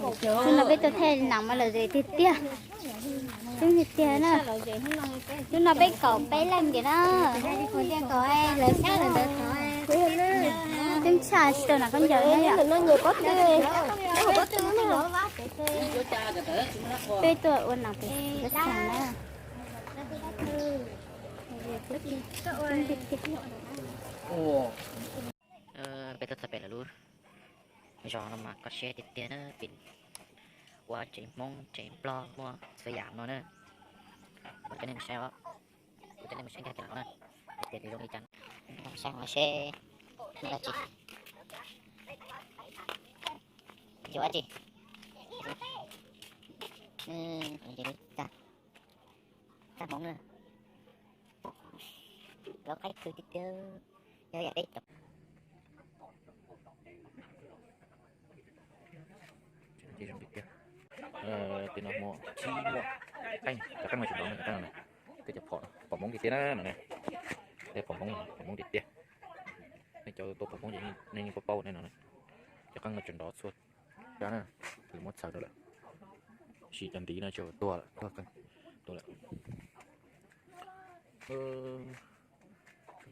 Hnub no peb tuaj thaij nees mas lom zem tiag tiag. Coob tiag tiag na. Hnub no peb kaum peb leej tiag na. Coob tshaj tsis tau nees khaub ncaws na yom. Peb tuaj ua nees pem xeem na. Peb tuaj txog pem lawv lub zos no mas koj siab tiag tiag na, pem ua tsev Hmoob tsev Nplog muaj txhua yam no na. Kuv coj nej mus saib os, kuv coj nej mus saib nkag kiag los na, hais tias nws zoo li cas. Saib hauv no seb muaj dab tsi, yuav dab tsi. Txaj, txaj Hmoob na, lawv qaib khw tiag tiag, yog yam peb cov. Tej no muaj qeej, cov qeej no tseem nrov, cov qeej no, tej cov phom, phom Hmoob tiag tiag na no ne. Tej phom Hmoob, phom Hmoob tiag tiag. Nej cov tua phom Hmoob ces nej yeej paub paub nej no. Cov qeej no tseem nrov txhua cov na, lawv muab txhaws rau lawm. Sim cov ntiv no tseem tuag lawm, tuag qeej, tuag lawm.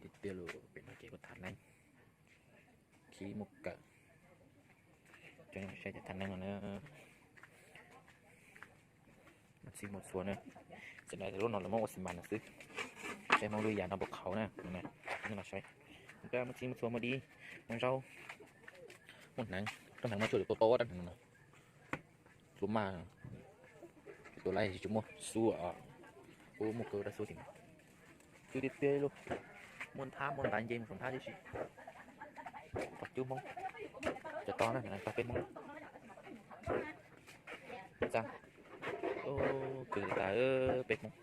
Tiag tiag los pem no ces kuj thav neeb, khib muaj kawm. Cov saib cov thav neeb no na. Muaj txhij muaj txhua na. Tam sim no lub no lawv muab ua xi mas no xwb. Saib Hmoob lub yam no puas qhauv na. Los saib, muaj txhij muaj txhua, muaj dib, muaj zaub, muaj hneev. Rab hneev no tsuas yog tua tau ob rab hneev no. Lub maj, tua laib tsis muaj xub, ub muaj kawg rab xub tim no. Coob tiag tiag li, muaj nthab muaj ntav nce mus saum nthab tib si. Pom coob Hmoob, cov to na, to peb Hmoob. Txaj, coob tas peb Hmoob,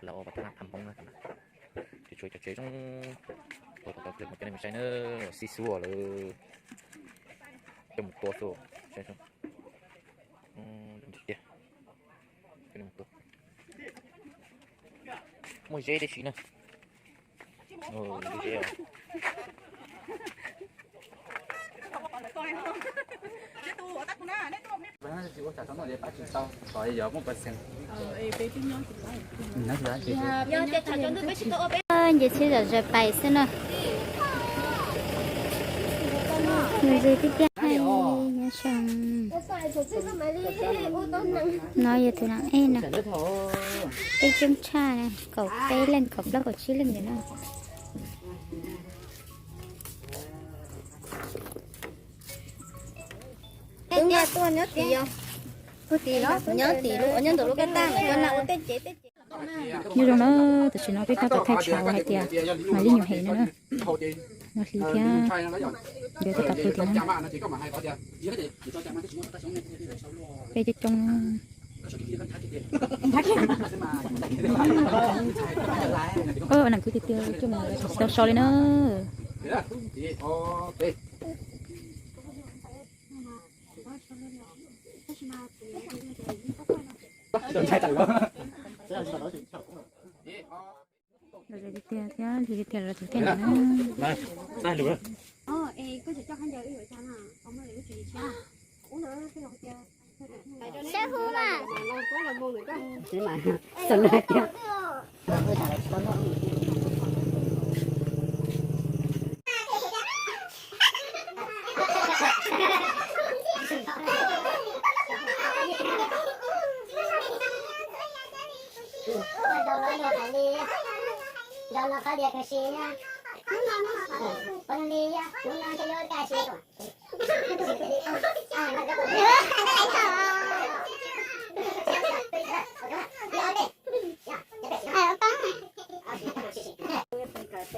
lawv ua pas thab Hmoob na. Ces tshuav cov tsev zoo, ua tau tau mus coj nej mus saib na, xib xub lawm, coj mus tua xwb. Tiag. Muaj zeb tib si na. Zeb os. Nce tsheb zom zaws pais xwb na. Nws ze tib tiag hais nyob zoo. No yog tus nees ej no, peb coob tshaj na, kaum peb leej, kaum plaub, kaum tsib leej ntawm no. Tuaj nyob tim, nyob tim, nyob ntawm lub kab taj no, cov nees ua tej cev tej cev. Nyob zoo na, tam sim no peb tab tom thaij tshav hais tias mam li nyuam hem no na. No hliv thiab, nkawd tab tom pw tim no. Peb coob coob. Neeg khwv tiag tiag, coj mus tsis tau so li na. Lom zem tiag tiag thiab hliv tiag tiag los tus thiaj na. Saib hu mas.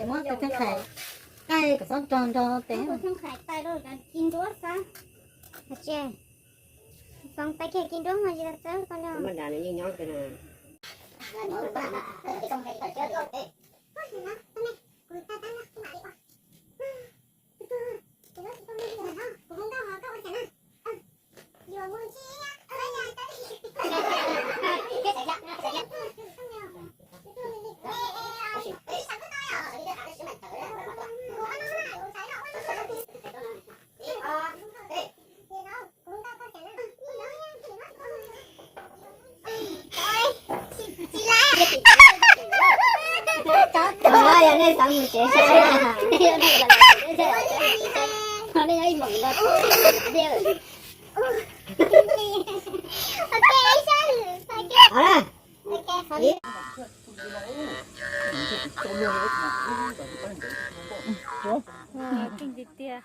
Muab tus kheej qhais taij kom txhob nrog nrog tes. Tus kheej qhais taij rau ci nruab xwb. Xoo taij kiag ci nruab mas tsis tau txawb koj nrog. Yog nej xav mus tsev saib. Tiag tiag.